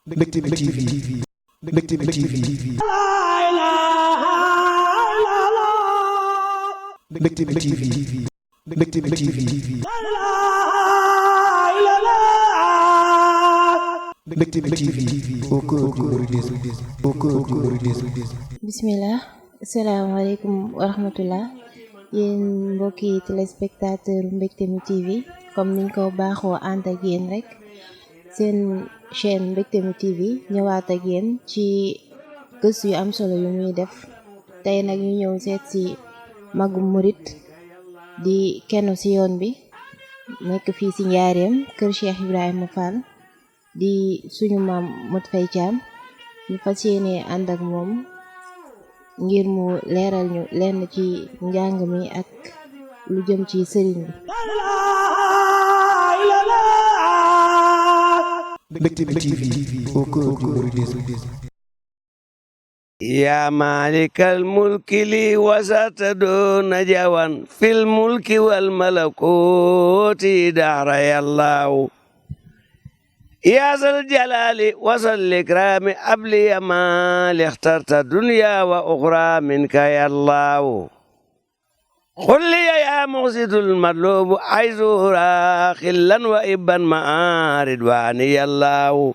Mbectemi TV Mbectemi TV Mbectemi TV Mbectemi TV Mbectemi TV au cœur du mouridisme au cœur du mouridisme. Bismillah, asalaamaaleykum wa rahmatullah yéen mbokki téléspectateur Mbectemi TV comme niñ ko baaxoo ànd ak yéen rek seen chaîne Mbectemi TV ñëwaat ak yéen ci gëstu yu am solo yu muy def tey nag ñu ñëw seet ci magum murit di kenn ci yoon bi nekk fii ci Njaaréem kër Cheikh Ibrahima Fall di suñu maam Modou Faye Thiam ñu fas yéene ànd ak moom ngir mu leeral ñu lenn ci njàng mi ak lu jëm ci sëriñ bi. Mbectemi TV au cœur du mouridisme. يا مالك الملك لي وسط دون جوان في الملك والملكوت دهر يا الله يا ذا الجلال وذا الإكرام أبلي ما اخترت دنيا وأخرى منك يا الله قل لي يا مقصد المطلوب عايز خلا وإبا مع رضواني يا الله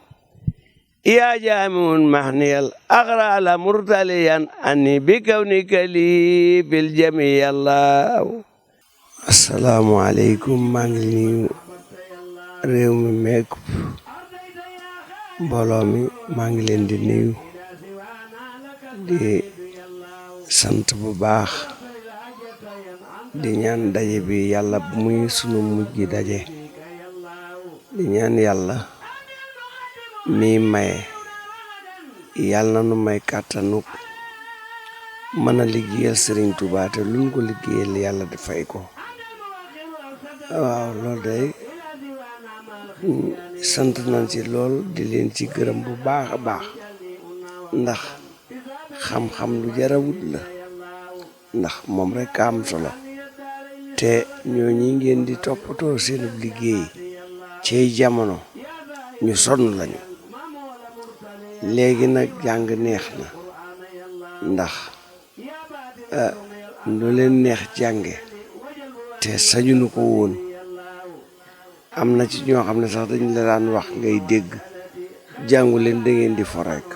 يا جامع محني الأغرى مرتليا أني بكونك لي بالجميع الله السلام عليكم مانغلي ريومي ميك مبولومي مانغلي دي نيو دي سانت بو باخ di ñaan daje bi yàlla bu muy sunu mujj daje di ñaan yàlla mi maye yàlla na nu may kàttanu mën a liggéeyal Sëriñ Tuubaa te luñ ko liggéeyal yàlla di fay ko waaw loolu day sant nañ ci lool di leen ci gërëm bu baax a baax ndax xam-xam lu jarawut la ndax moom rek ka am solo te ñooñi ngeen di toppatoo seen liggéey ci jamono ñu sonn lañu léegi nag jàng neex na ndax lu leen neex jànge te sañunu ko woon am na ci ñoo xam ne sax dañ la daan wax ngay dégg jàngu leen da ngeen di fo rek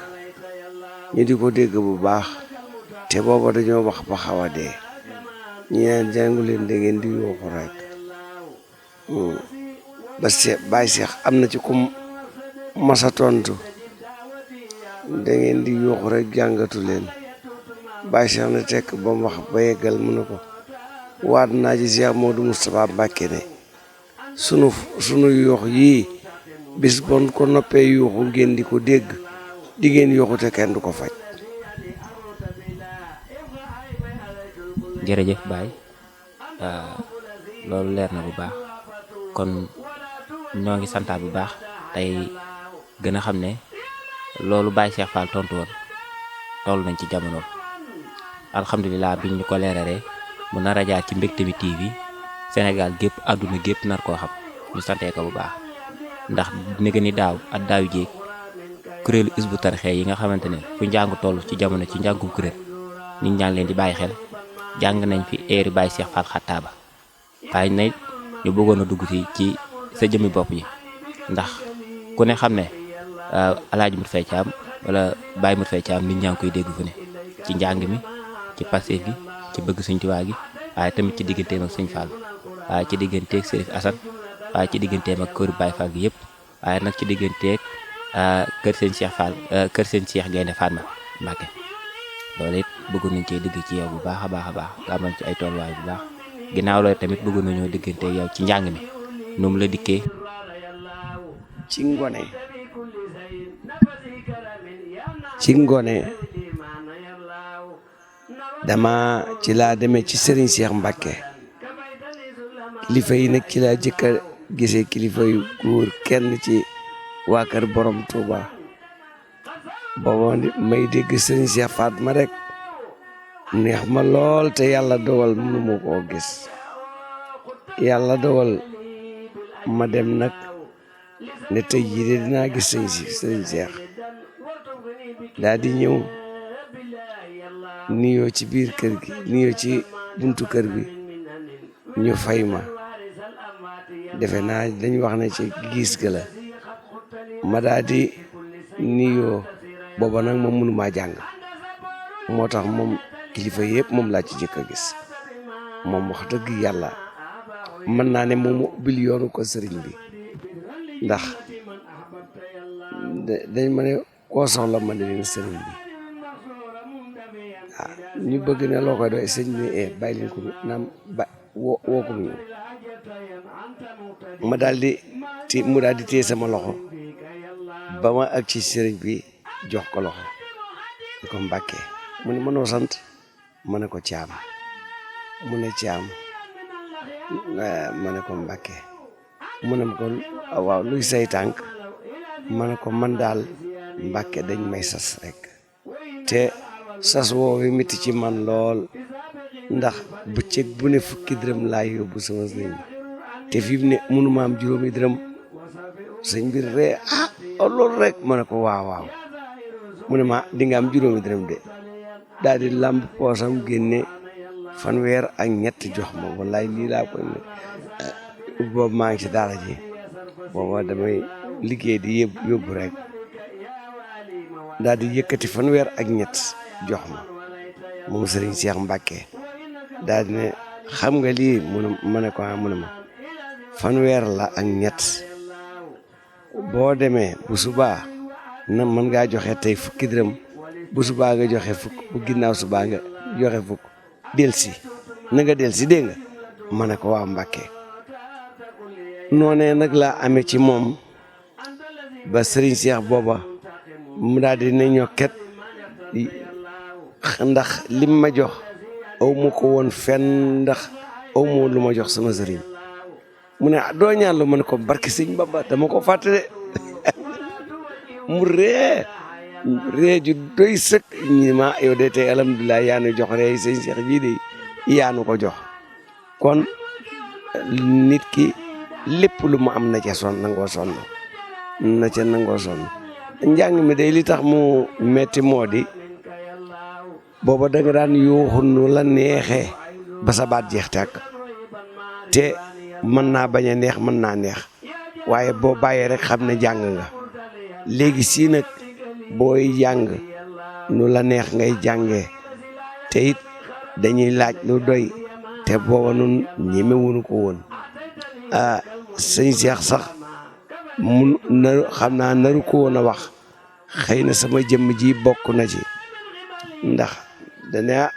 ñu di ko dégg bu baax te booba dañoo wax ba xaw a dee ñi naan jàngu leen da ngeen di yuuxu rek ba Baay Seex am na ci ku masa tontu da ngeen di yuuxu rek jàngatu leen Baay Seex na tekk ba mu wax ba yeggal mu ne ko waat naa ci Seex Moodu Mustafaa Mbàkke ne sunu yuux yii bis bon ko noppee yuuxu ngeen di ko dégg di ngeen yuuxu te kenn du ko faj. jërëjëf Baye loolu leer na bu baax kon ñoo ngi santaat bu baax tey gën a xam ne loolu Baye Cheikh Fall tontu woon toll nañ ci jamono alhamdulilah biñ ñu ko leeralee mu nar a jaar ci Mbectemi TV Sénégal gépp àdduna gépp nar koo xam ñu santee ko bu baax ndax nega ni daaw ak daaw jéeg kuréelu Hizbut Tarqiyyah yi nga xamante ne fu njàng toll ci jamono ci njàngum kuréel nit ñaa ngi leen di bàyyi xel jàng nañ fi eeri Baye Cheikh Fall xattaaba waaye nag ñu bëggoon a dugg ci sa jëmmi bopp ji ndax ku ne xam ne Alaaji Modou Faye Thiam wala Baye Modou Faye Thiam nit ñaa ngi koy dégg fu ne ci njàng mi ci Pastef gi ci bëgg Sëñ Tuubaa gi waaye tamit ci digganteem ak Sëñ Fall waaye ci digganteeg Serif Assane waaye ci digganteem ak kër Baye Fall gi yëpp waaye nag ci digganteeg kër Sëñ Cheikh Fall kër Sëñ Cheikh Gaynde Fatma Mbàkke loolu it bëggoon nañ cee dégg ci yow bu baax a baax a baax nga amoon ci ay tolluwaay bu baax ginnaaw loolu tamit bëggoon nañoo diggante yow ci njàng mi nu mu la dikkee. ci ngone dama ci laa demee ci Serigne Cheikh Mbacke kilifa yi nag ci laa jëkk a gisee kilifa yu góor kenn ci waa kër borom Touba booba may dégg Serigne Cheikh Fatma rek neex ma lool te yàlla dogal mënu ma koo gis yàlla dogal ma dem nag ne tey jii de dinaa gis sëriñ Seex daa di ñëw nuyoo ci biir kër gi nuyoo ci buntu kër bi ñu fay ma defe naa dañ wax ne ci gis ga la ma daa di nuyoo booba nag moom mënumaa jàng moo tax moom kilifa yëpp moom laa ci jëkk a gis moom wax dëgg yàlla mën naa ne moom mu ubbil yoonu ko sëriñ bi ndax dañ ma ne koo soxla ma ne leen sëriñ bi ñu bëgg ne loo koy doy sëñ bi bàyyi leen ko naam ba woo ko mu ma daal di mu daal di téye sama loxo ba ma ak ci sëriñ bi jox ko loxo di ko Mbàkke mu ne ma noo sant ma ne ko Caam mu ne Caam ma ne ko Mbàkke mu ne ma ko waaw luy say tànk ma ne ko man daal Mbàkke dañ may sas rek te sas woowu métti ci man lool ndax bëccëg bu ne fukki dërëm laay yóbbu sama sëñ te fi mu ne mënuma am juróomi dërëm sëñ bi ree loolu rek ma ne ko waaw mu ne ma di nga am juróomi dërëm de daal di lamb poosam génne fanweer ak ñett jox ma wallaay lii laa koy ne boobu maa ngi ci daara ji booba damay liggéey di yóbbu rek daal di yëkkati fanweer ak ñett jox ma moom sëriñ Seex Mbàkke daal di ne xam nga lii ma ne ko mu ne ma fanweer la ak ñett boo demee bu subaa na mën ngaa joxe tey fukki dërëm bu subaa nga joxe fukk bu ginnaaw subaa nga joxe fukk delsi na nga delsi dégg nga ma ne ko waa Mbàkke noonee nag laa amee ci moom ba sëriñ Seex booba mu daal di ne ñokket ndax lim ma jox aw ma ko woon fenn ndax aw ma lu ma jox sama sëriñ mu ne doo ñaan lu ma ne ko barke sëñ Bamba dama ko fàtte de mu ree ju doy sëkk ñi ma yow de tey alhamdulilah yaa nu jox ree sëñ Seex jii de yaa nu ko jox kon nit ki lépp lu mu am na ca nangoo sonn njàng mi day li tax mu metti moo di booba da nga daan yuuxu nu la neexee ba sa baat jeex tàkk te mën naa bañ a neex mën naa neex waaye boo bàyyee rek xam ne jàng nga léegi sii nag booy jàng nu la neex ngay jàngee te it dañuy laaj lu doy te booba nun ñemewuñu ko woon sëñ Seex sax xam naa naru ko woon a wax xëy na sama jëmm ji bokk na ci ndax dana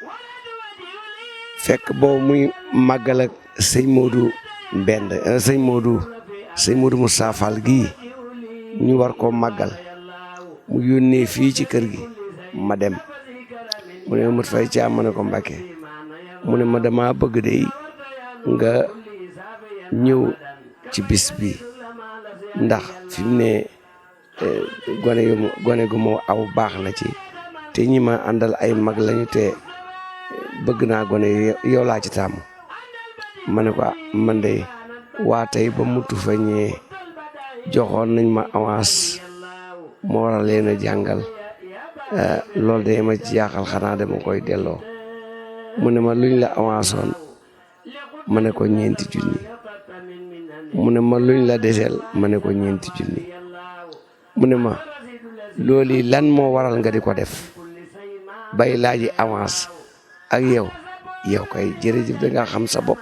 fekk boobu muy màggal ak sëñ Modou Mbend sëñ Modou Moussa Fall gii ñu war koo màggal mu yónnee fii ci kër gi ma dem mu ne Mat Fay Caam ma ne ko Mbàkke mu ne ma dama bëgg de nga ñëw ci bis bi ndax fi mu ne gone gu ma aw baax na ci te ñi ma àndal ay mag lañu te bëgg naa gone yow laa ci tàmm ma ne ko man de waa tey ba mutu fa ñee joxoon nañ ma avance ma war a leen a jàngal loolu de ma ci jaaxal xanaa dama koy delloo mu ne ma luñ la avance woon ma ne ko 4 junni mu ne ma luñ la deseel ma ne ko 4 junni mu ne ma loolu lan moo waral nga di ko def bay laaji avance ak yow kay jërëjëf da nga xam sa bopp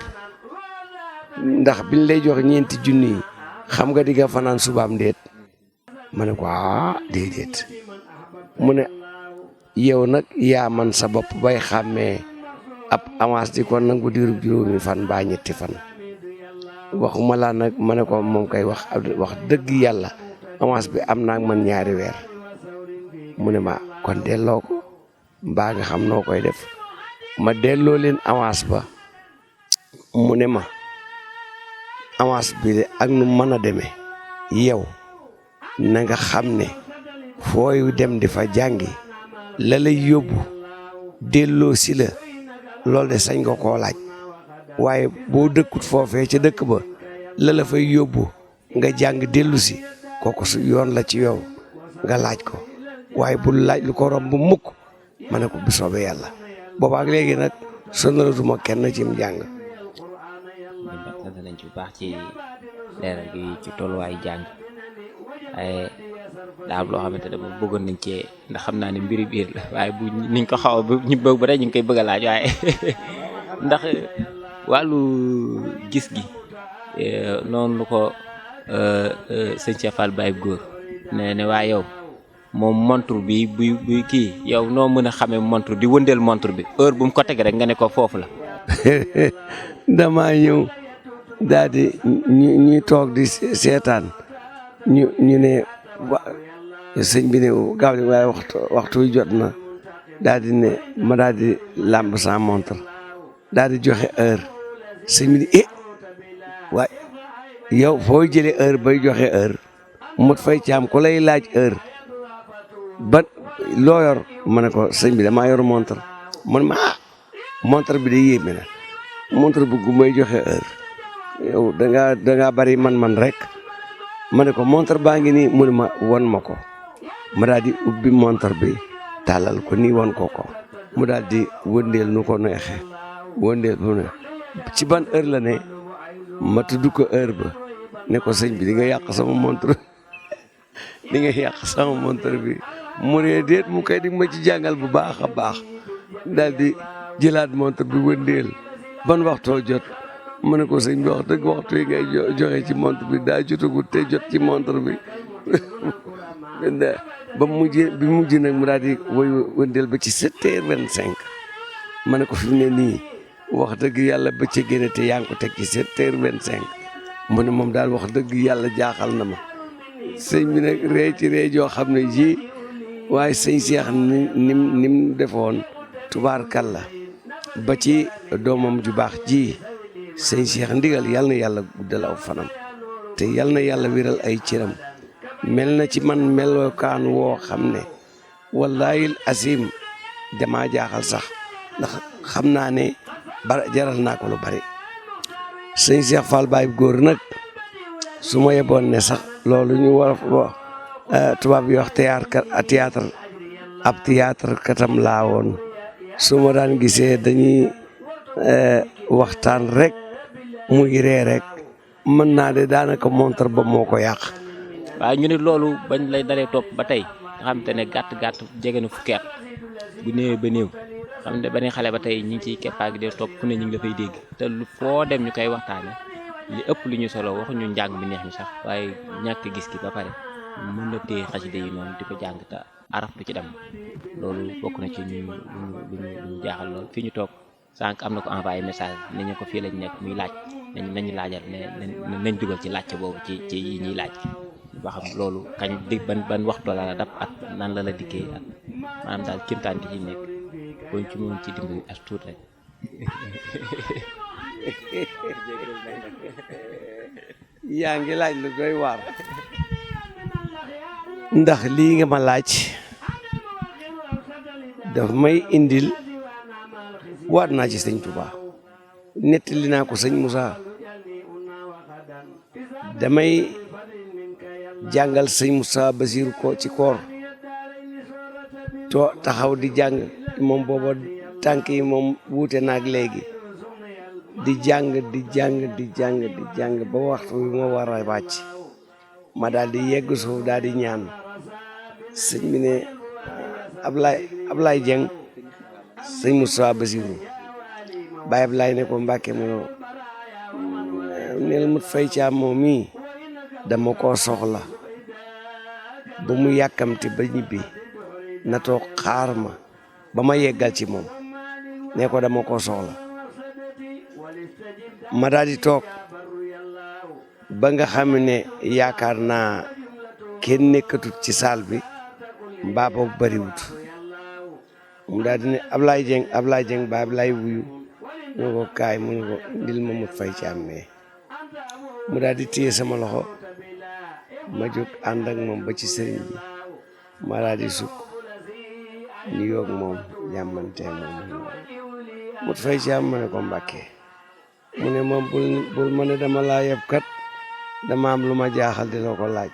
ndax biñ lay jox 4 junni xam nga di nga fanaan subaam déet ma ne ko déedéet mu ne yow nag yaa man sa bopp bay xàmmee ab avance di ko nangu diirub juróomi fan ba ñetti fan waxuma laa nag ma ne ko moom kay wax dëgg yàlla avance bi am naa man 2 weer mu ne ma kon delloo ko mbaa nga xam noo koy def ma delloo leen avance ba mu ne ma avance bi de ak nu mën a demee yow na nga xam ne fooy dem di fa jàngi la lay yóbbu delloo si la loolu de sañ nga koo laaj waaye boo dëkkut foofee ca dëkk ba la fay yóbbu nga jàng dellu si kooku su yoon la ci yow nga laaj ko waaye bul laaj lu ko romb mukk ma ne ko bu soobee yàlla boobaak léegi nag sonalatuma kenn ci njàng. sant nañ ci bu baax ci leeral gi ci tolluwaayu jàng waaye daa am loo xamante ne moom bëggoon nañ cee ndax xam naa ne mbiri biir la waaye bu niñ ko xaw a ñu bëgg ba tey ñu ngi koy bëgg a laaj waaye ndax wàllu gis gi noonu lu ko sëñ Cheikh Fall Baye góor ne waaye yow moom montre bi buy kii yow noo mën a xamee montre di wëndeel montre bi heure bu mu ko teg rek nga ne ko foofu la. damaa ñëw daal di ñuy toog di seetaan ñu ne sëñ bi ne gaaw di waaye waxtu wi jot na daal di ne ma daal di làmb sa montre daal di joxe heure sëñ bi ne waaye yow foo jëlee heure bay joxe heure mut fay caam ku lay laaj heure ba loo yor ma ne ko sëñ bi damaa yor montre man ma montre bi de yéeme na montre bu gu may joxe heure yow da ngaa bari man rek ma ne ko montre baa ngi nii mu ne ma won ma ko ma daal di ubbi montre bi tàllal ko nii won ko mu daal di wëndeel nu ko neexee wëndeel bu ne ci ban heure la ne ma tudd ko heure ba ne ko sëñ bi di nga yàq sama montre di nga yàq sama montre bi mu ne déet mu koy di ma ci jàngal bu baax a baax daal di jëlaat montre bi wëndeel ban waxtoo jot mu ne ko sëñ bi wax dëgg waxtu yi ngay joxe ci montre bi daa jotagut te jot ci montre bi ba mujj nag mu daal di wëndeel ba ci 7h25 ma ne ko fi mu ne nii wax dëgg yàlla ba ca génne te yaa ngi ko teg ci 7h25 mu ne moom daal wax dëgg yàlla jaaxal na ma sëñ bi nag ree ci ree joo xam ne ji waaye sëñ Cheikh ni mu defoon tubaarkàlla ba ci doomam ju baax ji sëñ Cheikh ndigal yal na yàlla guddal aw fanam te yal na yàlla wéral ay cëram mel na ci man melokaan woo xam ne wallahi asim damaa jaaxal sax ndax xam naa ne jaral naa ko lu bari sëñ Cheikh Fall Baye góor nag su ma yeboon ne sax loolu ñu war tubaab yi wax théâtre ab théâtre katam laa woon su ma daan gisee dañuy waxtaan rek muy ree rek mën naa de daanaka montre ba moo ko yàq. waaye ñu ne loolu bañ lay dalee topp ba tey nga xam te ne gàtt jege na fukki at bu néewee ba néew xam ne ba ne xale ba tey ñi ngi ciy keppaa gi dee topp fu ne ñu ngi la fay dégg te lu foo dem ñu koy waxtaane li ëpp lu ñu solo waxuñu njàng mi neex mi sax waaye ñàkk gis gi ba pare mën na téye xasida yi noonu di ko jàng te araf du ci dem loolu bokk na ci lu ñu jaaxal lool fii ñu toog sànq am na ko envoyé message ne ñu ko fii lañ nekk muy laaj nañu laajal ne nañ dugal ci laajte boobu ci yi ñuy laaj ba xam loolu kañ di ban waxtu la dab ak nan la dikkee ak maanaam daal kéemtaan gi ci nekk boo ci mën ci dimbali as tuut rek. yaa ngi laaj lu doy waar ndax lii nga ma laaj daf may indil waat naa ci sëñ Touba nettali naa ko sëñ Moussa damay jàngal sëñ Moussa Basiru ko ci koor to taxaw di jàng moom booba tànk yi moom wuute naag léegi di jàng ba waxtu wi ma war a wàcc ma daal di yegg suuf daal di ñaan sëñ bi ne Ablaye Dieng sëñ Moussa Basiru Baye Ablaye ne ko Mbàkke mu neel mut fay caam moom mii dama koo soxla ba mu yàkkamti ba ñibbi na toog xaar ma ba ma yeggal ci moom ne ko dama koo soxla ma daal di toog ba nga xam ne yaakaar naa kenn nekkatut ci saal bi mbaa boobu bariwut mu daal di ne Ablaye Dieng ba Ablaye wuyu mu ko kaay mu ne ko ndil ma mut fay ci amee mu daal di téye sama loxo ma jóg ànd ak moom ba ci sëriñ bi ma daal di sukk ñu yoog moom jàmmante moom mut fay ci am ma ne ko Mbàkke mu ne moom bul ma ne dama laa yeb kat dama am lu ma jaaxal di la ko laaj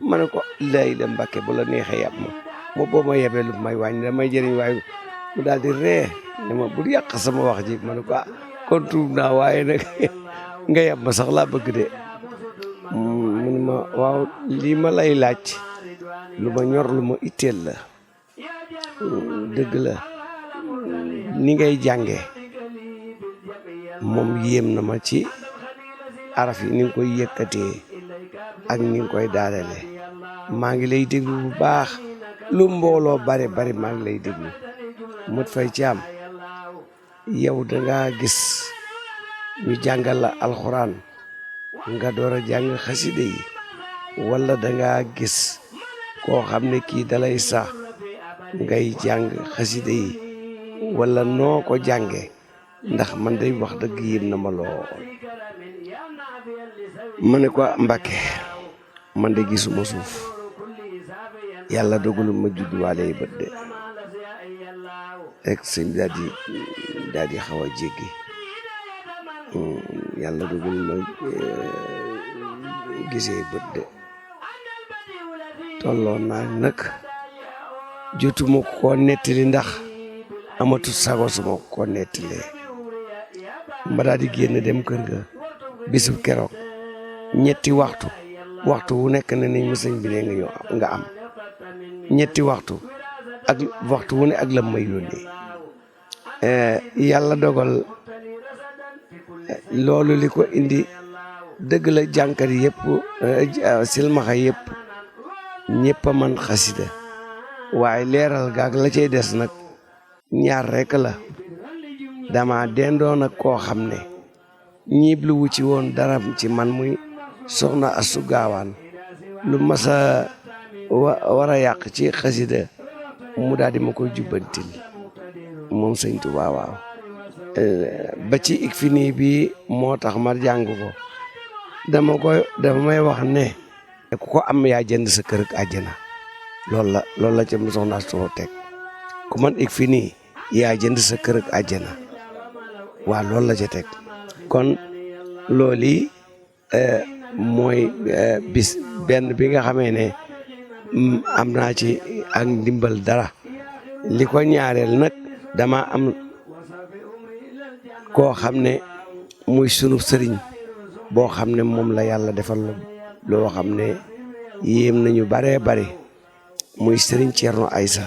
ma ne ko lay la Mbàkke bu la neexee yab ma moo boo ma yebee lu may wàññi damay jëriñ waaye mu daal di ree ne ma bul yàq sama wax ji ma ne ko kon tuub naa waaye nag nga yab ma sax laa bëgg de mu ne ma waaw lii ma lay laaj lu ma ñor lu ma itteel la dëgg la ni ngay jànge moom yéem na ma ci araf yi ni nga koy yëkkatee ak ni nga koy daanele maa ngi lay déglu bu baax lu mbooloo bari bari maa ngi lay déglu Modou Faye Thiam yow dangaa gis ñu jàngal la alxuraan nga door a jàng xaside yi wala dangaa gis koo xam ne kii dalay sax ngay jàng xaside yi wala noo ko jànge ndax man day wax dëgg yéem na ma lool ma ne ko Mbàkke man de gisuma suuf yàlla dogalu ma judduwaale bët de rek sëñ bi daal di xaw a jéggi yàlla dogalu ma gisee bët de tolloon naa nag jotuma ko nettali ndax amatu sago suma ko nettalee ma daal di génn dem kër ga bisub keroog ñetti waxtu wu nekk ne ni mu sëñ bi ne nga am ñetti waxtu ak waxtu wu ne ak la may yónnee yàlla dogal loolu li ko indi dëgg la jànkat yëpp silmaxa yëpp ñëpp a man xasida waaye leeral gaag la cay des nag ñaar rekk la dama dendoon ak koo xam ne ñiiblu wu ci woon dara ci man muy soxna Astu Gaawaan lu masa war a yàq ci xasida mu daal di ma koy jubbantil moom sëñ Tuubaa waaw ba ci ik fi nii bi moo tax ma jàng ko dafa may wax ne ku ko am yaa jënd sa kër ak àjjana loolu la ca mu soxna Astu teg ku man ik fi nii yaa jënd sa kër ak àjjana waaw loolu la ca teg kon loolu mooy bis benn bi nga xamee ne am naa ci ak ndimbal dara li ko ñaareel nag dama am koo xam ne muy sunu sëriñ boo xam ne moom la yàlla defal loo xam ne yéem nañu baree bari muy sëriñ Ceerno Aysa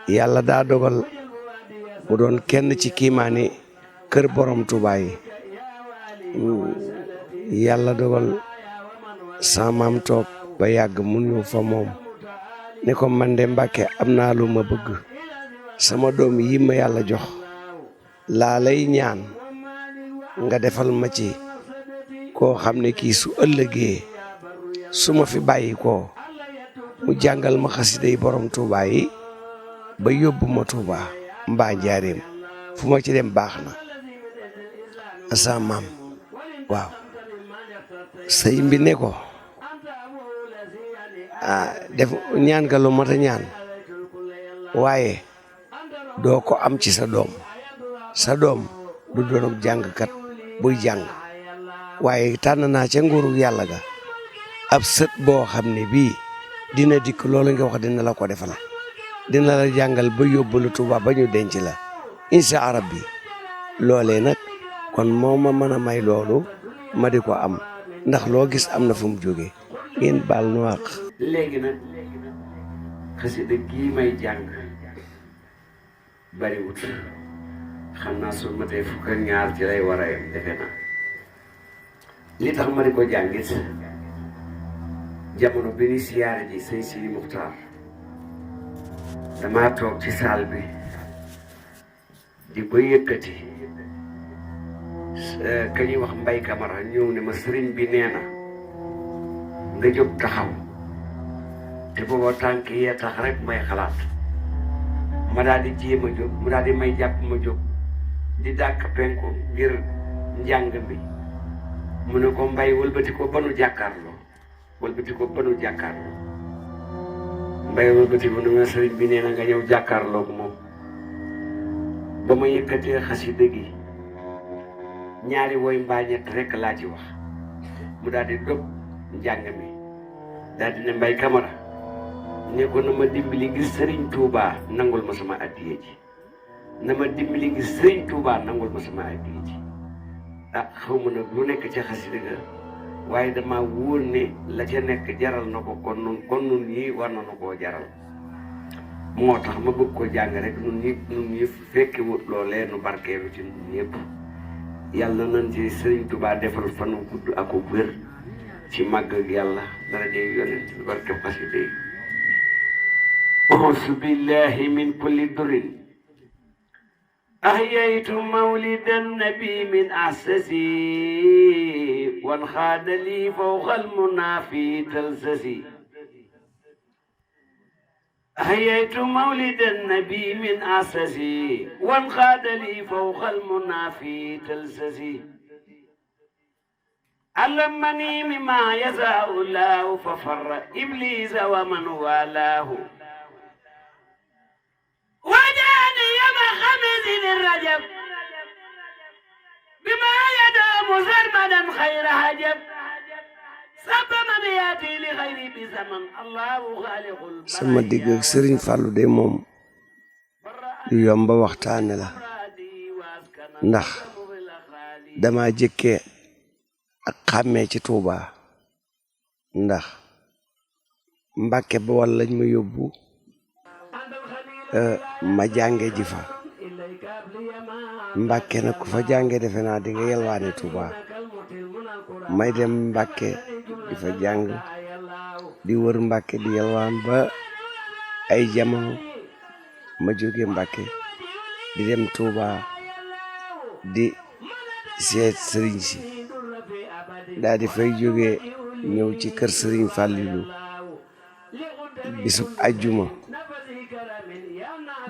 yàlla daa dogal mu doon kenn ci kiimaani kër borom Tuubaa yi yàlla dogal sa maam toog ba yàgg mu ñëw fa moom ne ko man de Mbàkke am naa lu ma bëgg sama doom yi ma yàlla jox laa lay ñaan nga defal ma ci koo xam ne kii su ëllëgee su ma fi bàyyi koo mu jàngal ma xasida yi borom Tuubaa yi ba yóbbu ma Tuubaa mbaa njaareem fu ma ci dem baax na sa maam waaw sëñ bi ne ko def ñaan nga lu mat a ñaan waaye doo ko am ci sa doom du doon jàngkat buy jàng waaye tànn naa ca nguuru yàlla ga ab sët boo xam ne bii dina dikk loolu nga wax dina la ko defal dina la jàngal ba yóbbu la Tuuba ba ñu denc la incha rabbi loolee nag kon moo ma mën a may loolu ma di ko am ndax loo gis am na fu mu jógee ngeen baal nu àq. léegi nag xasida gii may jàng bariwut xam naa su ma tey fukk ak ñaar ci lay war a yem defe naa li tax ma di ko jàngit jamono bi ni siyaare ji sëñ Sidi Muxtaar damaa toog ci saal bi di ko yëkkati ka ñuy wax Mbay Kamara ñëw ne ma sëriñ bi nee na nga jóg taxaw te booba tànk yee tax rek may xalaat ma daal di jéem a jóg mu daal di may jàpp ma jóg di dàkk penku ngir njàng mi mu ne ko Mbay wëlbati ko ba nu jàkkaarloo Mbay wëlbati ko ne ma sëriñ bi nee na nga ñëw jàkkaarloog moom ba ma yëkkatee xasida gi ñaari woy mbaa ñett rekk laa ci wax mu daal di dog njàng mi daal di ne Mbay Kamara ne ko na ma dimbali gis Sëriñ Tuubaa nangul ma sama addiye ji na ma dimbali gis Sëriñ Tuubaa nangul ma sama addiye ji xaw ma nag lu nekk ca xasida ga waaye dama wóor ne la ca nekk jaral na ko kon nun ñii war na nu koo jaral moo tax ma bëgg ko jàng rek nun ñi fekki wut loolee nu barkeelu ci nun ñëpp yàlla nañ ci Sëriñ Tuubaa defal fanu gudd ak wér ci màgg ak yàlla daraja yonent bi barkeb xasida yi auzu billahi min kulli durin أحييت مولد النبي من أحسسي وانخاد لي فوق المنافي تلسسي أحييت مولد النبي من أحسسي وانخاد لي فوق المنافي تلسسي علمني مما يزاء الله ففر إبليس ومن والاه خمس الرجب بما يدام سرمدا خير حجب سبب من ياتي لخير بزمن الله خالق sama digg ak Sëriñ Fallu de moom lu yomba waxtaane la ndax dama jëkkee ak xàmmee ci Tuuba ndax Mbàkke ba wal lañ ma yóbbu ma jànge ji fa Mbàkke nag ku fa jànge defe naa di nga yelwaane Tuuba may dem Mbàkke di fa jàng di wër Mbàkke di yelwaan ba ay jamono ma jóge Mbàkke di dem Tuuba di seet sëriñ si daa di fay jóge ñëw ci kër Sëriñ Fàllilu bisub ajjuma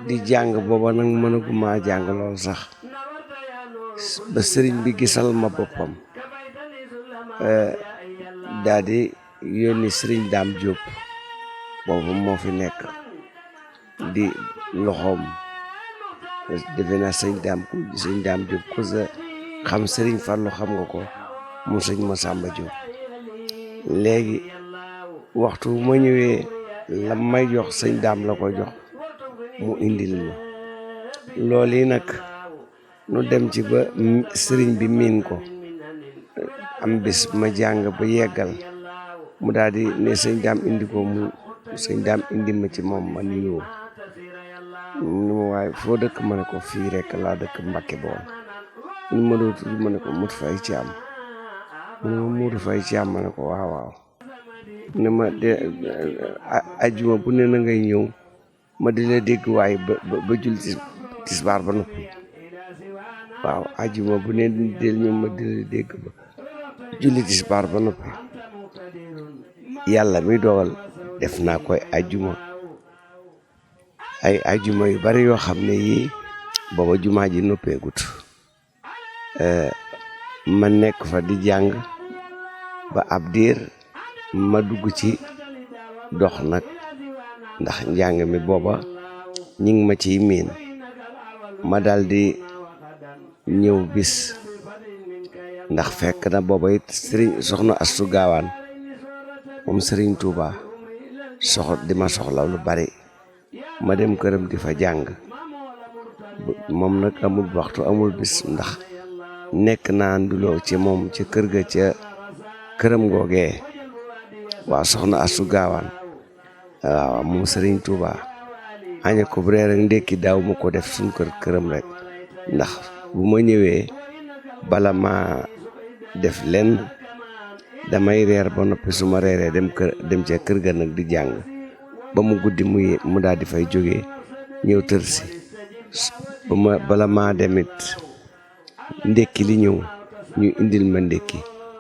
di jàng booba nag mënaguma jàng lool sax ba sëriñ bi gisal ma boppam daa di yónni Sëriñ Daam Jóob boobu moo fi nekk di loxoom defe naa Sëriñ Daam Jóob ku sa xam Sëriñ Fallu xam nga ko mu sëñ Masamba Jóob léegi waxtu ma ñëwee la may jox Sëriñ Daam la ko jox mu indil ma loolu yi nag nu dem ci ba sëriñ bi miin ko am bis ma jàng ba yeggal mu daal di ne Sëriñ Daam indi ko mu Sëriñ Daam indi ma ci moom ma nuyoo nu ma waaye foo dëkk ma ne ko fii rek laa dëkk Mbàkke Bawol nu ma doo tudd ma ne ko Mut Fay Caam mu ne ma Muudu Fay Caam ma ne ko waaw waaw ne ma de ajjuma bu ne na ngay ñëw ma di la dégg waaye ba julli tisbaar ba noppi waaw ajjuma bu ne del ñëw ma di la dégg ba julli tisbaar ba noppi yàlla mi dogal def naa koy ajjuma ay ajjuma yu bari yoo xam ne yii booba jumaa ji noppeegut ma nekk fa di jàng ba ab diir ma dugg ci dox nag ndax njàng mi booba ñi ngi ma ciy miin ma daldi ñëw bis ndax fekk na booba it soxna Astu Gaawaan moom Sëriñ Tuuba di ma soxla lu bari ma dem këram di fa jàng moom nag amul waxtu amul bis ndax nekk naa nduloo ci moom ca kër ga ca këram googee waaw soxna Astu Gaawaan waaw moom Sëriñ Tuuba aña ko reer ak ndékki daaw mu ko def suñ këram rek ndax bu ma ñëwee bala ma def lenn damay reer ba noppi su ma reeree dem ca kër ga nag di jàng ba mu guddi mu daal di fay jógee ñëw tër si bala maa demit ndékki li ñëw ñu indil ma ndékki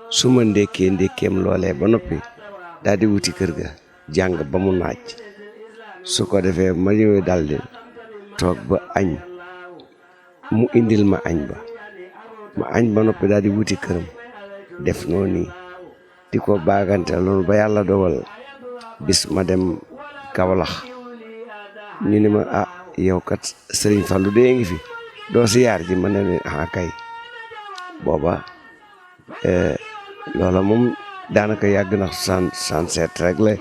su ma ndékkeem loolee ba noppi daal di wuti kër ga jàng ba mu naaj su ko defee ma ñëwee daldi toog ba añ mu indil ma añ ma añ ba noppi daal di wuti këram def noonu di ko baagante loolu ba yàlla dogal bis ma dem Kawlax ñu ne ma yow kat Sëriñ Fallu dee ngi fi doo siyaar ji ma ne leen kay booba loola moom daanaka yàgg na 67 rek la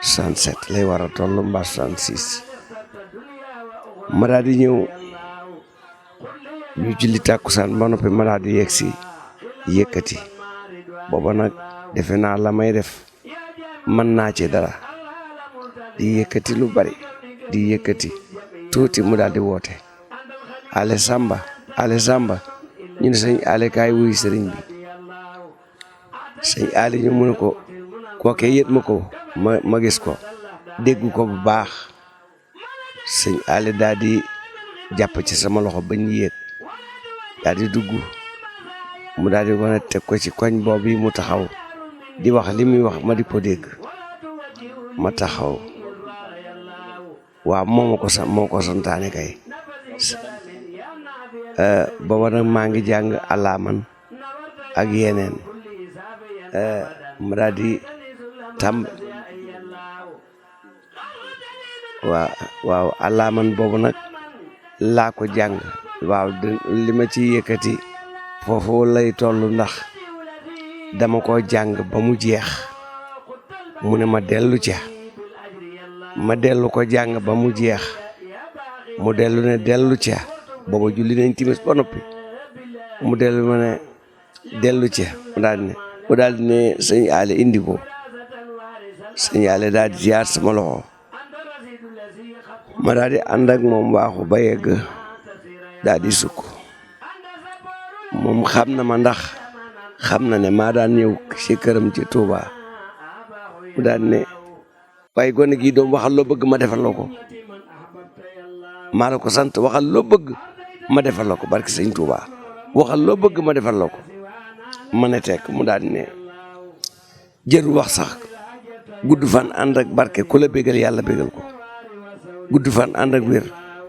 67 lay war a toll mbaa 66 ma daal di ñëw ñu julli tàkkusaan ba noppi ma daal di yegg si yëkkati booba nag defe naa la may def mën naa ci dara di yëkkati lu bari di yëkkati tuuti mu daal di woote ale samba ñu ne sëñ ale kaay wuy sëriñ bi sëñ ale ñu mu ne ko kooke yët ma ko ma gis ko dégg ko bu baax sëñ ale daal di jàpp ci sama loxo bañ yéeg daal di dugg mu daal di wane teg ko ci koñ boobu yi mu taxaw di wax li muy wax ma di ko dégg ma taxaw waaw moo ko santaane kay booba nag maa ngi jàng alaaman ak yeneen ma daal di waaw alaaman boobu nag laa ko jàng waaw li ma ci yëkkati foofu lay toll ndax dama ko jàng ba mu jeex mu ne ma dellu ca ma dellu ko jàng ba mu jeex mu dellu ne dellu ca booba julli nañ timis ba noppi mu dellu ma ne dellu ca mu daal di ne sëñ ale indi ko sëñ ale daal di ziar sama loxo ma daal di ànd ak moom waaxu ba yegg daal di sukk moom xam na ma ndax xam na ne maa daan ñëw ci këram ci Touba mu daan ne waaye gone gi doom waxal loo bëgg ma defal la ko maa la ko sant waxal loo bëgg ma defal la ko barki sëñ Touba waxal loo bëgg ma defal la ko ma ne tekk mu daan ne jëru wax sax gudd fan ànd ak barke ku la bégal yàlla bégal ko gudd fan ànd ak wér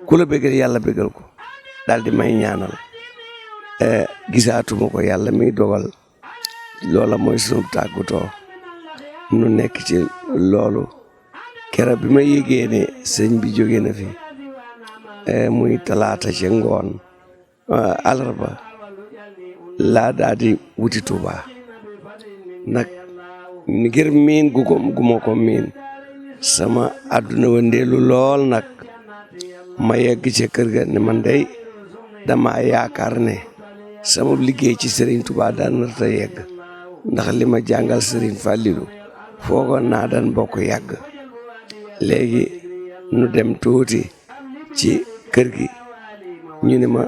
ku la bégal yàlla bégal ko daal di may ñaanal gisaatuma ko yàlla mi dogal loola mooy sunu tàggutoo nu nekk ci loolu keroog bi ma yégee ne sëñ bi jóge na fi muy talaata ci ngoon alarba laa daal di wuti Tuuba nag ngir miin gu ma ko miin sama àdduna wëndeelu lool nag ma yegg ci kër ga ne man dey dama yaakaar ne sama liggéey ci Serigne Touba daan na ta yegg ndax li ma jàngal Serigne Fallilou foogoon naa daan bokk yàgg léegi nu dem tuuti ci kër gi ñu ne ma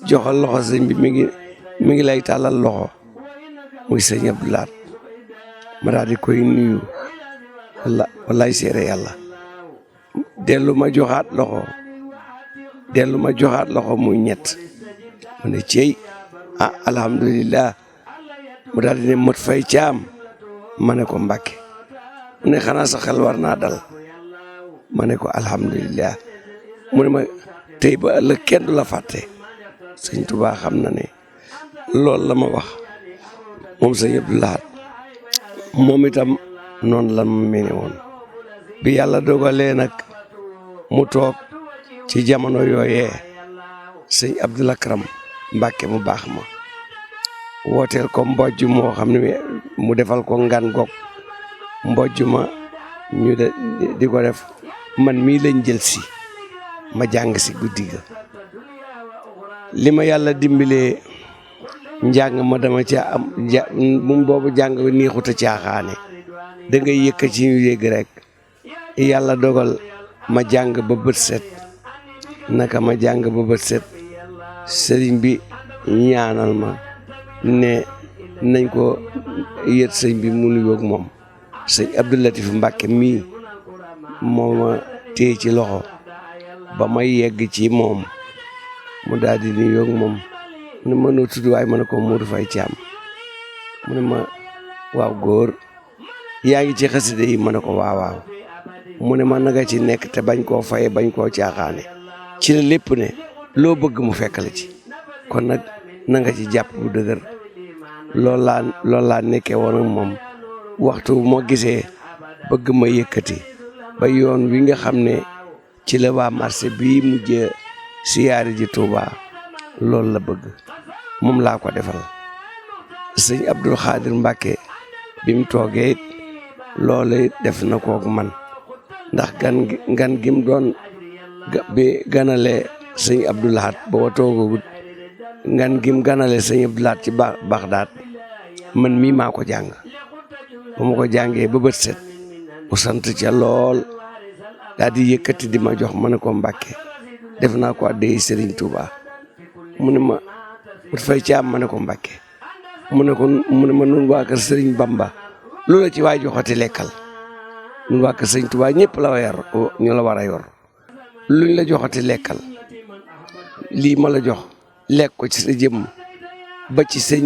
joxal loxo sëñ bi mi ngi lay tàllal loxo muy sëñ Abdou Lahat ma daal di koy nuyu wallaay seere yàlla dellu ma joxaat loxo muy ñett mu ne cey alhamdulillah mu daal di ne mot fay caam ma ne ko Mbàkke mu ne xanaa sa xel war naa dal ma ne ko alhamdulillah mu ne ma tey ba ëllëg kenn du la fàtte sëñ Tuubaa xam na ne loolu la ma wax moom sëñ Abdou Lahat moom itam noonu la ma mene woon bi yàlla dogalee nag mu toog ci jamono yooyee sëñ Abdou Lakram Mbàkke mu baax ma wooteel ko mbojj moo xam ne mu defal ko ngan gog mbojj ma ñu di ko def man mii lañ jël si ma jàng si guddi ga li ma yàlla dimbalee njàng ma dama ca am mum boobu jàng neexut a caaxaane da ngay yëkka ci ñu yégg rek yàlla dogal ma jàng ba bët set naka ma jàng ba bët set sëriñ bi ñaanal ma ne nañ ko yët sëñ bi mu nuyoog moom sëñ Abdou Latif Mbàkke mii moo ma téye ci loxo ba may yegg ci moom mu daal di nuyoog moom mu ne ma noo tudd waaye ma ne ko Modou Faye Thiam mu ne ma waaw góor yaa ngi ci xasida yi ma ne ko waaw mu ne ma naga ci nekk te bañ koo faye bañ koo caaxaane ci la lépp ne loo bëgg mu fekk la ci kon nag na nga ci jàpp bu dëgër loolu laa nekkee woon ak moom waxtu moo gisee bëgg ma yëkkati ba yoon wi nga xam ne ci la waa marché bii mujjee siyaari ji Touba loolu la bëgg moom laa ko defal sëñ Abdou Khadir Mbàkke bi mu toogee it loolu def na kook man ndax gan gim doon bi ganale sëñ Abdou Lahad boo toogagut ngan gim ganale sëñ Abdou Lahad ci Baxdaad man mii maa ko jàng ba ma ko jàngee ba bët set mu sant ca lool daal di yëkkati di ma jox ma ne ko Mbàkke def naa ko addee Serigne Touba mu ne ma mu fay caam ma ne ko Mbàkke mu ne ma nun waa kër Serigne Bamba loola ci waay joxati lekkal nun waa kër Serigne Touba ñëpp la ñu la war a yor luñ la joxati lekkal lii ma la jox lekk ko ci sa jëmm ba ci sëñ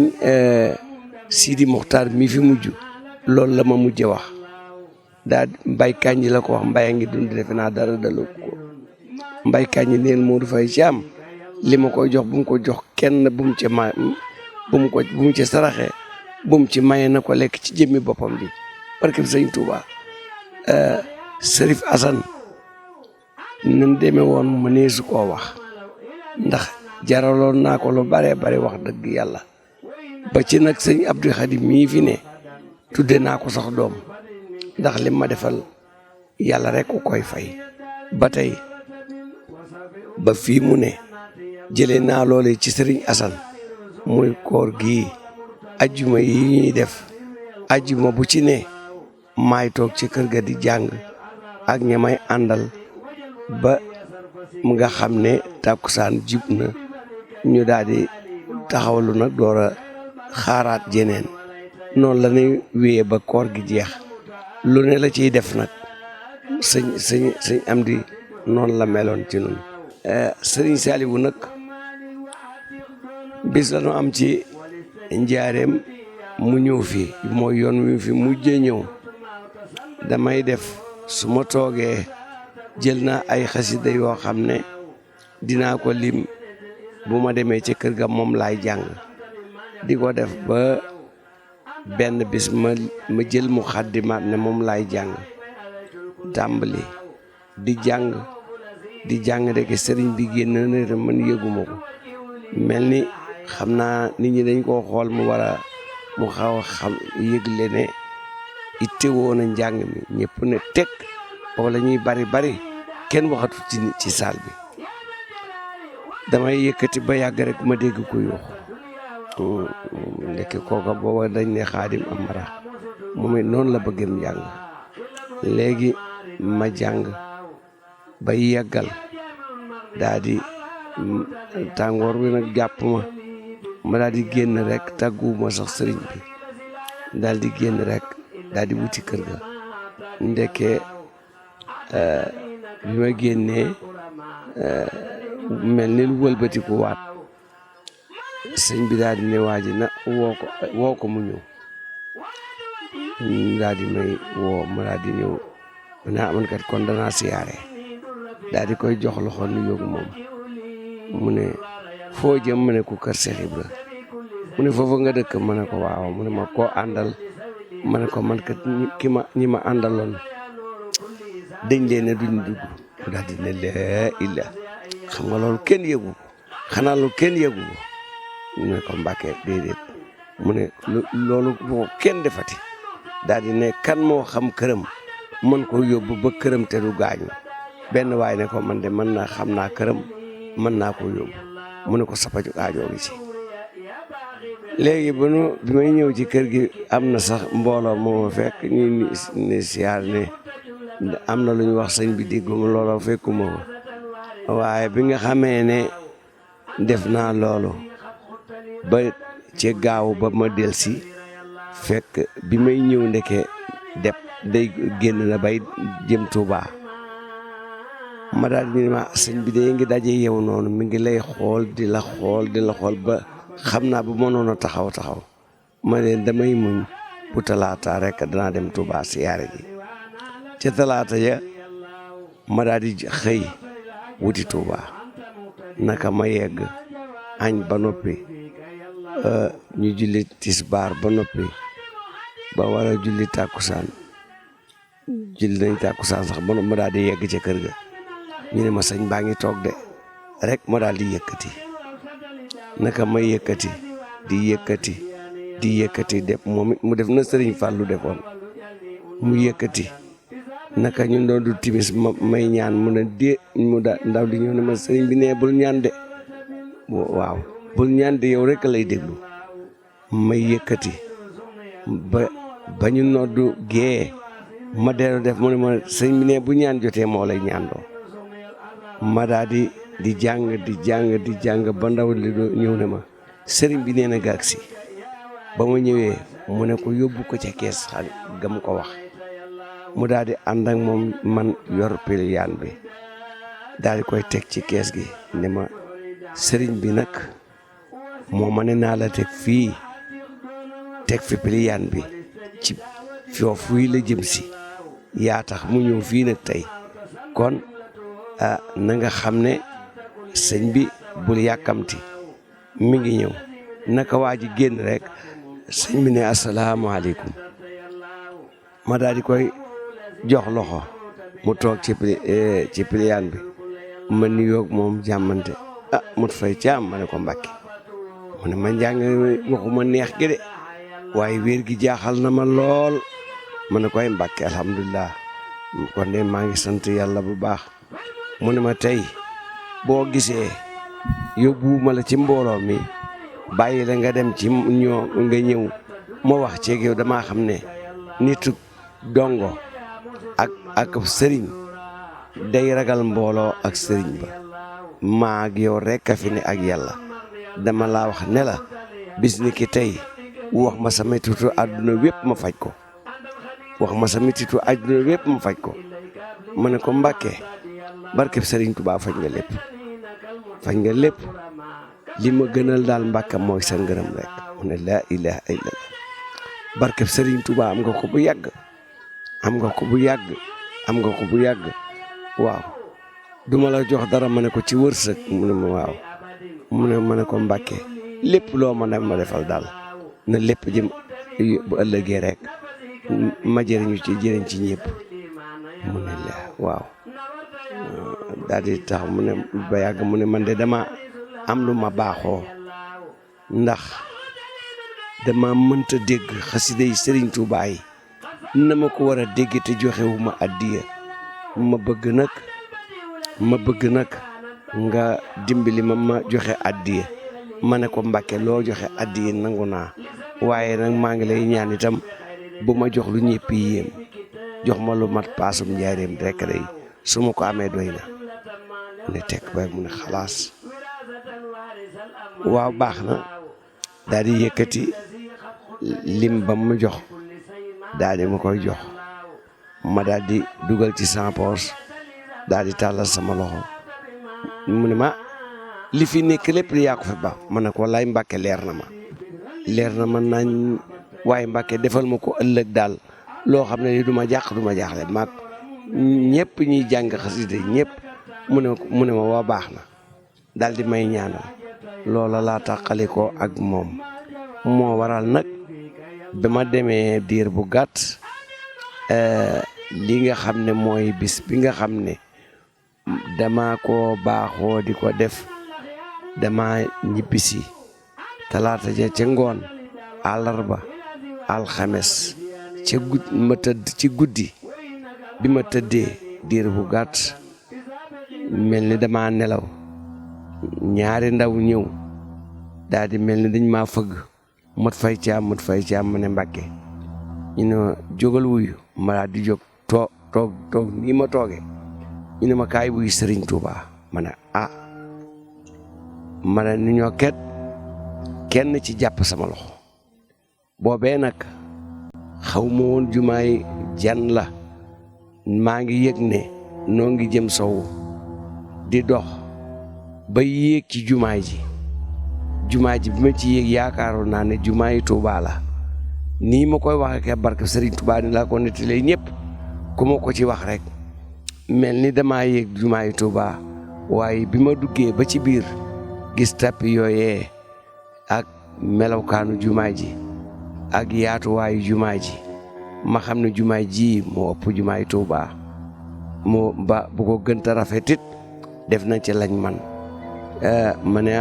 Sidi Mokhtar mi fi mujj loolu la ma mujje wax daa mbay kàññi la ko wax mbay a ngi dund defe naa dara dalu ko mbay kàññi neen Modou Faye Thiam li ma koy jox bu mu ko jox kenn bu mu ci saraxe bu mu ci maye na ko lekk ci jëmmi boppam bi barke bi sëñ Touba Serif Assane nan demee woon mu nee su koo wax ndax jaraloon naa ko lu bare bare wax dëgg yàlla ba ci nag sëñ Abdou Khadim mii fi ne tudde naa ko sax doom ndax lim ma defal yàlla rek ku koy fay ba tey ba fii mu ne jëlee naa loole ci sëriñ Assane muy koor gii ajjuma yi ñuy def ajjuma bu ci ne maay toog ci kër ga di jàng ak ña may àndal ba mu nga xam ne tàkkusaan jib na ñu daal di taxawlu nag door a xaaraat jeneen noonu la ñuy wéyee ba koor gi jeex lu ne la ciy def nag sëñ Amdi noonu la meloon ci nun sëriñ Saliou nag bis la ñu am ci njaareem mu ñëw fi mooy yoon wi fi mujjee ñëw damay def su ma toogee jël naa ay xasida yoo xam ne dinaa ko lim bu ma demee ci kër ga moom laay jàng di ko def ba benn bis ma jël mu xaddimaat ne moom laay jàng tàmbali di jàng rek sëriñ bi génn na man yëguma ko mel ni xam naa nit ñi dañ koo xool mu xaw a xam yëgle ne itte woon a njàng mi ñëpp ne teg wala ñuy bari kenn waxatu ci saal bi damay yëkkati ba yàgg rek ma dégg ko yuuxu ndekki kooka booba dañ ne Xaadim Amara moom it noonu la bëggem jàng léegi ma jàng ba yàggal daa di tàngoor bi nag jàpp ma daal di génn rek tàgguwuma sax sëriñ bi daal di génn rek daal di wuti kër ga ndekkee bi ma génnee mel ni lu wëlbatiku waat sëñ bi daal di ne waa ji na woo ko mu ñëw daal di may woo ma daal di ñëw naa man kat kon danaa siyaare daal di koy jox loxo nu yóbbu moom mu ne foo jëm ma ne ko kër Cheikh Ibra mu ne foofu nga dëkk ma ne ko waaw mu ne ma koo àndal ma ne ko man kat ñi ma àndaloon dañ leen ne duñ dugg mu daal di ne laa illa xam nga loolu kenn yëgu ko xanaa loolu kenn yëgu ko mu ne ko Mbàkke déedéet mu ne loolu boo kenn defati daal di ne kan moo xam këram mën ko yóbbu ba këram te du gaañu benn waay ne ko man de mën naa xam naa këram mën naa ko yóbbu mu ne ko sapaju aajoo gi ci léegi bi may ñëw ci kër gi am na sax mbooloo moo fekk ñu ne siyaar ne am na lu ñu wax sëñ bi dégguma looloo fekkuma ko waaye bi nga xamee ne def naa loolu ba ci gaaw ba ma delsi fekk bi may ñëw ndeke day génn na bay jëm Tuuba ma daal di ne ma sëñ bi de ngi daje yow noonu mi ngi lay xool di la xool ba xam naa bu mënoon a taxaw ma ne damay muñ bu talaata rek danaa dem Tuuba siyaare ji ca talaata ja ma daal di xëy wuti Tuuba naka ma yegg añ ba noppi ñu julli tisbaar ba noppi ba war a julli tàkkusaan nañ tàkkusaan sax ba ma daal di yegg ca kër ga ñu ne ma sëñ baa ngi toog de rek ma daal di yëkkati naka may yëkkati di yëkkati def moom it mu def na sëriñ Fàllu defoon mu yëkkati naka ñu doon du timis may ñaan mu ne dee mu da ndaw di ñëw ne ma sëriñ bi ne bul ñaan de waaw bul ñaan de yow rek lay déglu may yëkkati ba ñu noddu gee ma dellu def mu ne ma sëriñ bi ne bu ñaan jotee moo lay ñaan doo ma daa di jàng ba ndaw li ñëw ne ma sëriñ bi nee na gaag si ba ma ñëwee mu ne ko yóbbu ko ca kees xal gam ko wax mu daal di ànd ak moom man yor piliyaan bi daal di koy teg ci kees gi ne ma sëriñ bi nag moo ma ne naa la teg fii teg fi piliyaan bi ci foofu yi la jëm si yaa tax mu ñëw fii nag tey kon na nga xam ne sëñ bi bul yàkkamti mi ngi ñëw naka waa ji génn rek sëñ bi ne asalaamaaleykum ma daal di koy jox loxo mu toog ci piliyaan bi ma nuyoog moom jàmmante mut fay caam ma ne ko Mbàkke mu ne ma njàng waxuma neex gi de waaye wér gi jaaxal na ma lool ma ne koy Mbàkke alhamdulilah kon de maa ngi sant yàlla bu baax mu ne ma tey boo gisee yóbbuwuma la ci mbooloo mi bàyyi la nga dem ci nga ñëw ma wax ceeg yow damaa xam ne nitu dongo ak sëriñ day ragal mbooloo ak sëriñ ba maa ak yow rek a fi ne ak yàlla dama laa wax ne la bis ni ki tey wax ma sa mettitu àdduna wépp ma faj ko wax ma sa mettitu àdduna wépp ma faj ko ma ne ko Mbàkke barkeb sëriñ Tuubaa faj nga lépp li ma gënal daal Mbàkke mooy sa ngërëm rek mu ne laa ilaaha illallah barkeb sëriñ Tuubaa am nga ko bu yàgg waaw duma la jox dara ma ne ko ci wërsëg mu ne ma waaw mu ne ma ne ko Mbàkke lépp loo ma defal daal na lépp jëm bu ëllëgee rek ma jëriñ ci ñëpp mu ne la waaw daal di tax mu ne ba yàgg mu ne man de dama am lu ma baaxoo ndax dama mënta dégg xasida yi Sëriñ Tuubaa yi na ma ko war a dégg te joxewu ma addiya ma bëgg nag nga dimbali ma joxe addiya ma ne ko Mbàkke loo joxe addiya nangu naa waaye nag maa ngi lay ñaan itam bu ma jox lu ñëpp yéem jox ma lu mat paasum njaareem rek day su ma ko amee doy na mu ne tekk bay mu ne xalaas waaw baax na daal di yëkkati lim ba mu jox daal di ma koy jox ma daal di dugal ci sama poos daal di tàllal sama loxo mu ne ma li fi nekk lépp di yaa ko fi ba ma ne ko wallaay Mbàkke leer na ma nañ waaye Mbàkke defal ma ko ëllëg daal loo xam ne du ma jaaxle maag ñëpp ñuy jàng xasida ñëpp mu ne ma waa baax na daal di may ñaanal loola laa tàqali ko ak moom moo waral nag ba ma demee diir bu gàtt li nga xam ne mooy bis bi nga xam ne dama ko baaxoo di ko def dama ñibbisi talaata ja ca ngoon àllarba alxames ca ma tëdd ci guddi bi ma tëddee diir bu gàtt mel ni dama nelaw ñaari ndaw ñëw daal di mel ni dañ maa fëgg mot fay caam ma ne Mbàkke ñu ne ma jógal wuyu ma daal di jóg toog nii ma tooge ñu ne ma kaay wuyu Sëriñ Tuubaa ma ne ma ne ni ñoo kenn ci jàpp sama loxo boobee nag xaw ma woon jumaay jan la maa ngi yëg ne noo ngi jëm sowu di dox ba yéeg ci jumaa ji bi ma ci yéeg yaakaaroon naa ne jumaay Tuubaa la nii ma koy waxee ak barke Sëriñ Tuubaa ni laa ko nettalee ñëpp ku ma ko ci wax rek mel ni damaa yéeg jumaay Tuubaa waaye bi ma duggee ba ci biir gis tappi yooyee ak melawkaanu jumaa ji ak yaatuwaayu jumaa ji ma xam ne jumaa ji moo ëpp jumaay Tuubaa moo ba bu ko gënta rafetit def nañ ci lañ man ma ne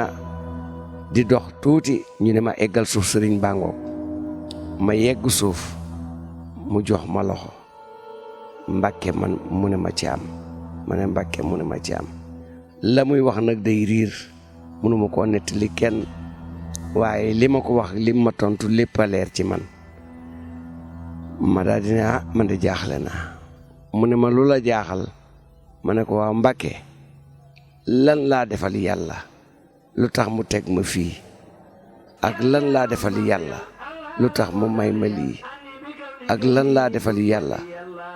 di dox tuuti ñu ne ma eggal suuf sëriñ bàngoog ma yegg suuf mu jox ma loxo Mbàkke man mu ne ma ci am ma ne Mbàkke mu ne ma ci am la muy wax nag day riir mënuma koo nettali kenn waaye li ma ko wax li ma tontu lépp a leer ci man ma daal di ne man de jaaxle naa mu ne ma lu la jaaxal ma ne ko waaw Mbàkke lan laa defal yàlla lu tax mu teg ma fii ak lan laa defal yàlla lu tax mu may ma lii ak lan laa defal yàlla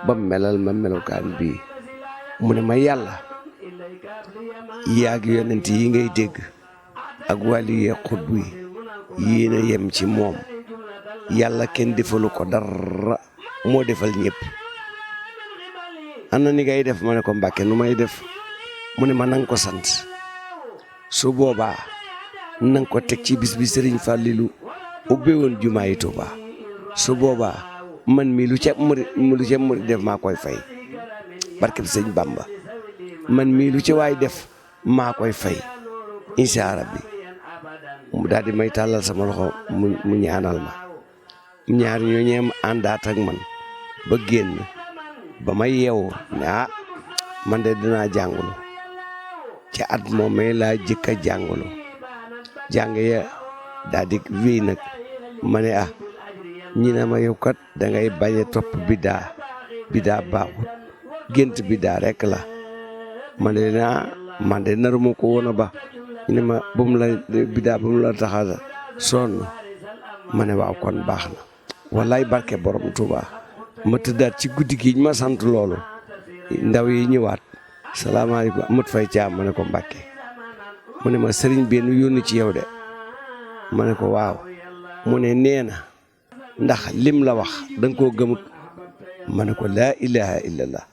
ba melal ma melokaan bii mu ne ma yàlla yaag yonent yi ngay dégg ak wàlli yee xutbu yi yéen a yem ci moom yàlla kenn defalu ko dara moo defal ñëpp ana ni ngay def ma ne ko Mbàkke nu may def mu ne ma nang ko sant su boobaa nang ko teg ci bis bi Sëriñ Fàllilu ubbe woon jumaa yi Tuuba su boobaa man mi lu ca murid def maa koy fay barkeb Sëñ Bamba man mii lu ci waay def maa koy fay incha rabbi mu daal di may tàllal sama loxo mu ñaanal ma ñaar ñoo ñeem àndaat ak man ba génn ba ma yeewu ne man de dinaa jàngulu ci at moomee laa jëkk a jàngulu jàng ya daal di wéy nag ma ne ñi ne ma yow kat da ngay bañ a topp biddaa baaxut gént biddaa rek la man de naruma ko woon a ba ñu ne ma bu mu la taxa sonn ma ne waaw kon baax na wallaay barke borom Tuuba ma tëddaat ci guddi gi ma sant loolu ndaw yi ñëwaat salaamaaleykum Amat Fay Caam ma ne ko Mbàkke mu ne ma sëriñ bi nu yónni ci yow de ma ne ko waaw mu ne nee na ndax lim la wax danga koo gëmut ma ne ko laa ilaha illallah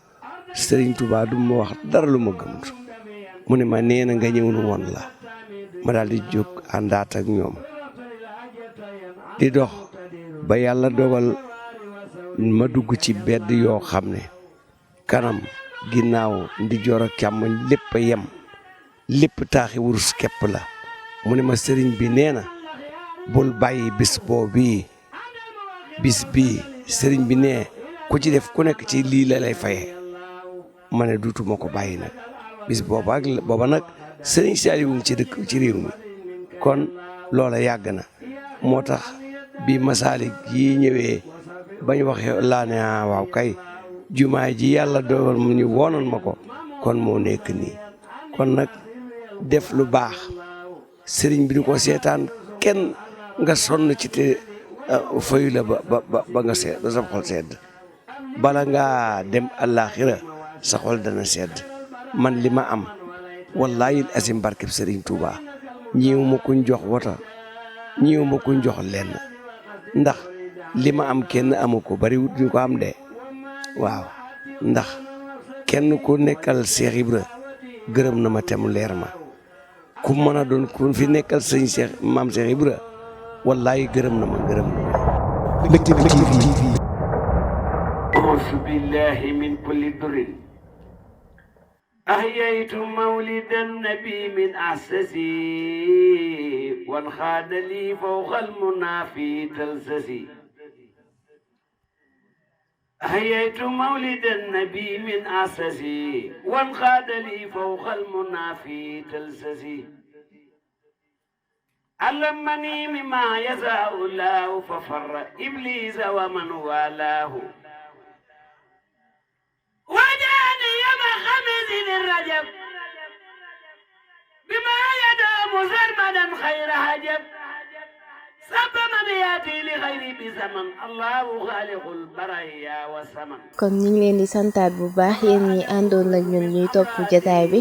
sëriñ Tuuba du ma wax dara lu ma gëmut mu ne ma nee na nga ñëw nu woon la ma daal di jóg àndaat ak ñoom di dox ba yàlla dogal ma dugg ci bedd yoo xam ne kanam ginnaaw ndijoor ak càmmoñ lépp a yem lépp taaxi wurus képp la mu ne ma sëriñ bi nee na bul bàyyi bis bii sëriñ bi nee ku ci def ku nekk ci lii la lay faye ma ne duutuma ko bàyyi nag bis booba nag sëriñ Saaliwu ci dëkk ci réew mi kon loola yàgg na moo tax bi Masaalik yi ñëwee bañ waxee laa ne waaw kay jumaa ji yàlla dogal mu ñu woonoon ma ko kon moo nekk nii kon nag def lu baax sëriñ bi du ko seetaan kenn nga sonn ci te fayu la ba nga seet ba sa xol sedd bala ngaa dem àllaaxira sa xol dana sedd man li ma am wallaahi asim barkeb sëriñ Tuuba ñiiw ma kuñ jox wota ñiiw ma kuñ jox lenn ndax li ma am kenn amu ko bari wut ñu ko am de waaw ndax kenn ku nekkal Cheikh Ibra gërëm na ma tem leer ma ku mën a doon ku fi nekkal sëñ Cheikh maam Cheikh Ibra wallaahi gërëm na ma Mbectemi TV. أعوذ بالله من كل ضر أحييت مولد النبي من أحسسي وانخاد لي فوق المنافي تلسسي أحييت مولد النبي من أحسسي وانخاد لي فوق المنافي تلسسي علمني مما يزاء الله ففر إبليس ومن والاه وجاني يوم خمس الرجب بما يدوم سرمدا خير حجب سب من ياتي لغير بزمن الله خالق البرايا والسمن kon ñu ngi leen di santaat bu baax yéen ñi àndoon ak ñun ñuy topp jotaay bi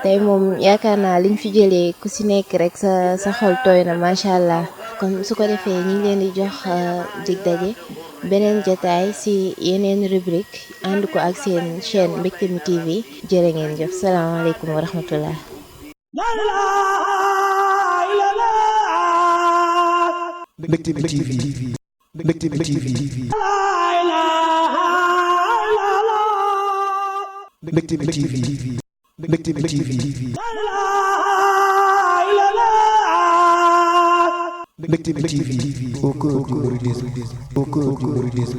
tey moom yaakaar naa liñ fi jëlee ku ci nekk rek sa xol tooy na macha allah kon su ko defee ñu ngi leen di jox dig daje beneen jotaay ci yeneen rubrique ànd ko ak seen chaîne Mbectemi TV jërë ngeen jëf salaamaaleykum wa rahmatullah. Mbectemi TV. Mbectemi TV. Mbectemi TV. Mbectemi TV. Mbectemi TV au cœur du mouridisme, au cœur du mouridisme.